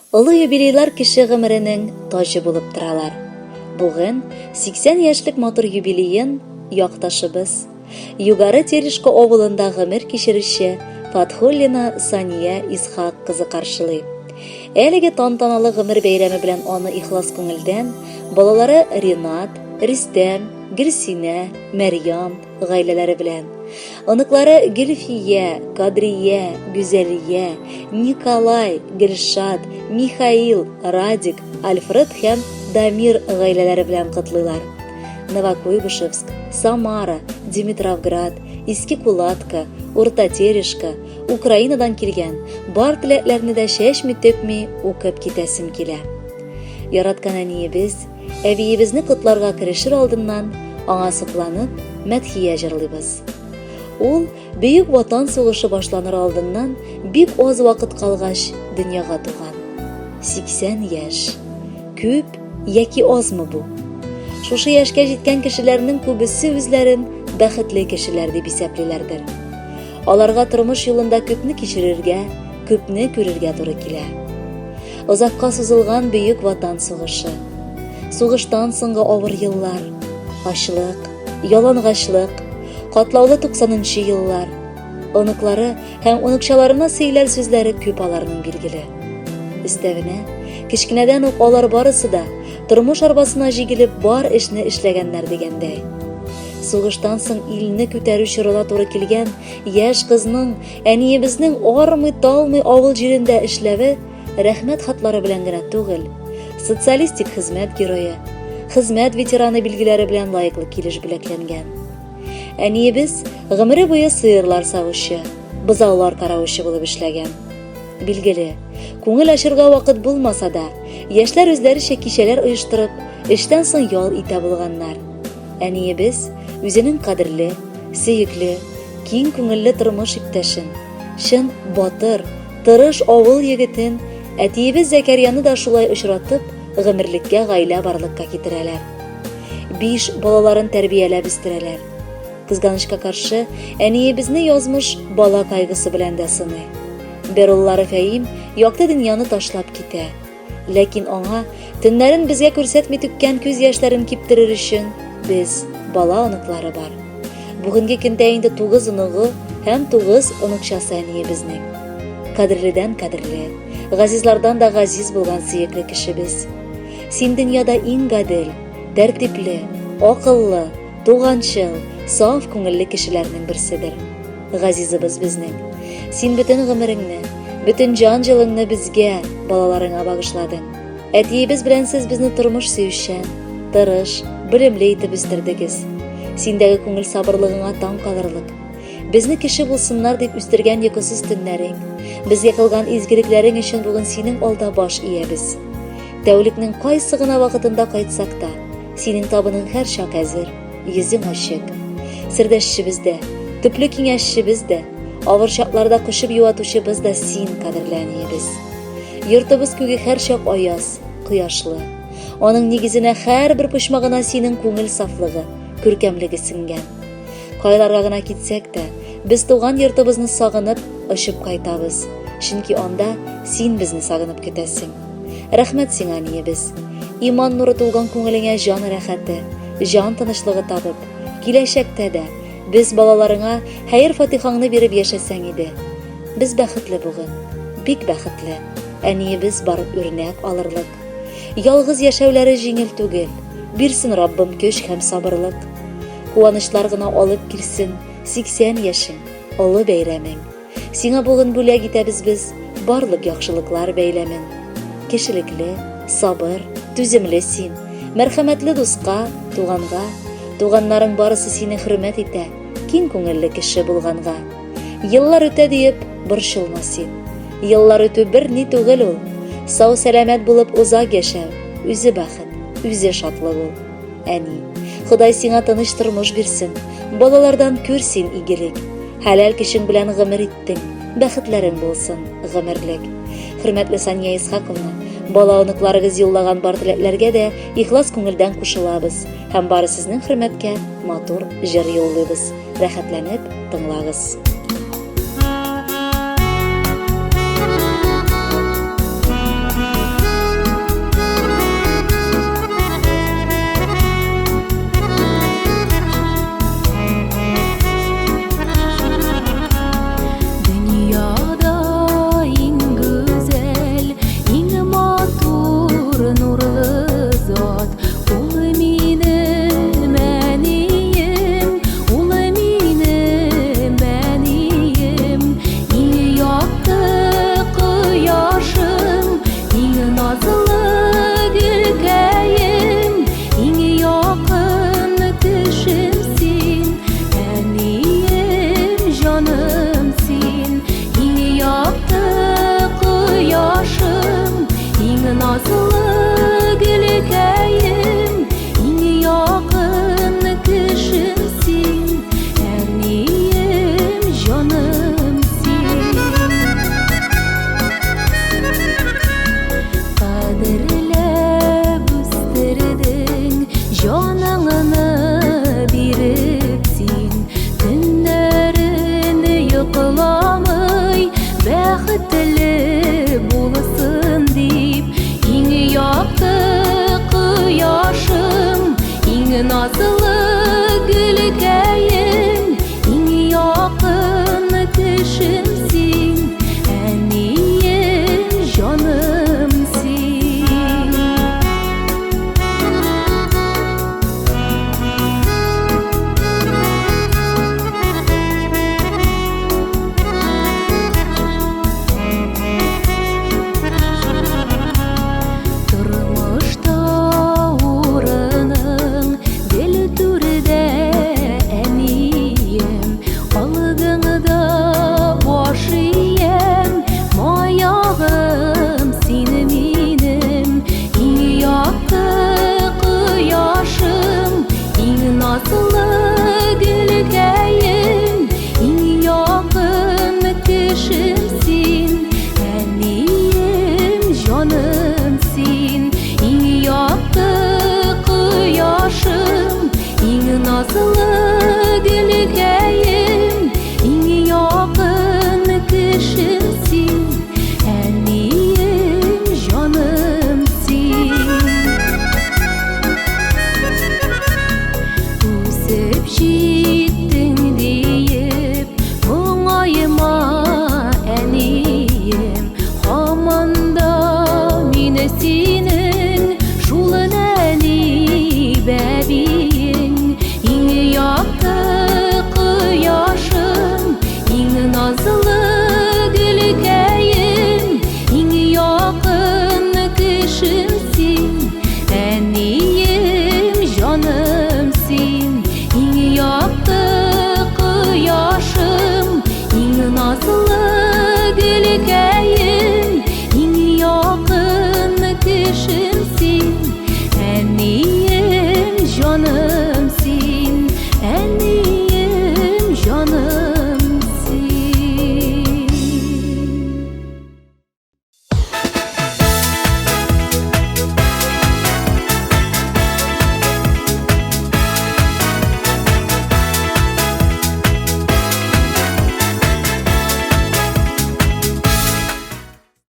Олы юбилейлар кеше гомеренең таҗы булып торалар. Бүген 80 яшьлек матур юбилеен якташыбыз, Югары Терешка авылында гомер кичерүче Фатхуллина Сания Исхак кызы каршылый. Әлеге тантаналы гомер бәйрәме белән аны ихлас күңелдән балалары Ринат, Рөстәм, Гөлсинә, Мәрьям, гаиләләре белән. Оныклары Гөлфия, Кадрия, Гүзәлия, Николай, Гөлшат, Михаил, Радик, Альфред һәм Дамир гаиләләре белән котлыйлар. Новокуйбышевск, Самара, Димитровград, Иске Кулатка, Урта Терешка, Украинадан килгән бар теләкләрне дә чәчми-түкми укып китәсем килә. Яраткан әниебез, Әбиебезне котларга керешер алдыннан, аңа сокланып, мәдхия җырлыйбыз. Ул Бөек Ватан сугышы башланыр алдыннан бик аз вакыт калгач дөньяга туган. 80 яшь. Күп яки азмы бу? Шушы яшькә җиткән кешеләрнең күбесе үзләрен бәхетле кешеләр дип исәплиләрдер. Аларга тормыш юлында күпне кичерергә, күпне күрергә туры килә. Озакка сузылган Бөек Ватан сугышы. Сугыштан соңгы авыр еллар, ачлык, ялангачлык, катлаулы 90нчы еллар. Оныклары һәм оныкчаларына сөйләр сүзләре күп аларның билгеле. Өстәвенә, кечкенәдән үк алар барысы да тормыш арбасына җигелеп бар эшне эшләгәннәр дигәндәй. Сугыштан соң илне күтәрү чорына туры килгән яшь кызның, әниебезнең армый-талмый авыл җирендә эшләве рәхмәт хатлары белән генә түгел, социалистик хезмәт герое, хезмәт ветераны билгеләре белән лаеклы килеш бүләкләнгән. Әниебез гомере буе сыерлар савучы, бозаулар караучы булып эшләгән. Билгеле, күңел ачырга вакыт булмаса да, яшьләр үзләренчә кичәләр оештырып, эштән соң ял итә булганнар. Әниебез үзенең кадерле, сөекле, киң күңелле тормыш иптәшен, чын батыр, тырыш авыл егетен, әтиебез Зәкәрияны да шулай очратып, гомерлеккә гаилә барлыкка китерәләр. Биш балаларын тәрбияләп үстерәләр. Кызганычка каршы, әниебезне язмыш бала кайгысы белән дә сыный. Бер уллары Фәим якты дөньяны ташлап китә. Ләкин аңа төннәрен безгә күрсәтми түккән күз яшьләрен киптерер өчен без, бала оныклары бар. Бүгенге көндә инде тугыз оныгы һәм тугыз оныкчасы әниебезнең. Кадерледән кадерле, газизлардан да газиз булган сөекле кешебез. Син дөньяда иң гадел, тәртипле, акыллы, туганчыл, саф күңелле кешеләрнең берседер. Газизыбыз безнең. Син бөтен гомереңне, бөтен җан җылыңны безгә, балаларыңа багышладың. Әтиебез белән сез безне тормыш сөючән, тырыш, белемле итеп үстердегез. Синдәге күңел сабырлыгыңа таң калырлык. Безне кеше булсыннар дип үстергән йокысыз төннәрең, безгә кылган изгелекләрең өчен бүген синең алда баш иябез. Тәүлекнең кайсы гына вакытында кайтсак та, синең табының һәрчак әзер. Йөзең ачык. Сердәшчебез дә, төпле киңәшчебез дә, авыр чакларда кочып юатучыбыз да син, кадерле әниебез. Йортыбыз күге һәрчак аяз, кояшлы. Аның нигезенә һәрбер почмагына синең күңел сафлыгы, күркәмлеге сеңгән. Кайларга гына китсәк тә, без туган йортыбызны сагынып, очып кайтабыз. Чөнки анда син безне сагынып көтәсең. Рәхмәт сиңа, әниебез. Иман нуры тулган күңелеңә җан рәхәте, җан тынычлыгы табып, киләчәктә дә без балаларыңа хәер-фатихаңны биреп яшәсәң иде. Без бәхетле бүген, бик бәхетле. Әниебез бар үрнәк алырлык. Ялгыз яшәүләре җиңел түгел. Бирсен Раббым көч һәм сабырлык. Куанычлар гына алып килсен 80 яшең, олы бәйрәмең. Сиңа бүген бүләк итәбез без барлык яхшылыклар бәйләмен. Кешелекле, сабыр, түземле син, мәрхәмәтле дуска, туганга. Туганнарың барысы сине хөрмәт итә, киң күңелле кеше булганга. Еллар үтә диеп, борчылма син. Еллар үтү бер ни түгел ул. Сау-сәламәт булып озак яшәү, үзе бәхет, үзе шатлык ул. Әни, Ходай сиңа тыныч тормыш бирсен. Балалардан күр син игелек. Хәләл көчең белән гомер иттең. Бәхетләрең булсын гомерлек. Хөрмәтле Сания Исхаковна, бала оныкларыгыз юллаган бар теләкләргә дә ихлас күңелдән кушылабыз һәм бары сезнең хөрмәткә матур җыр юллыйбыз. Рәхәтләнеп тыңлагыз. син.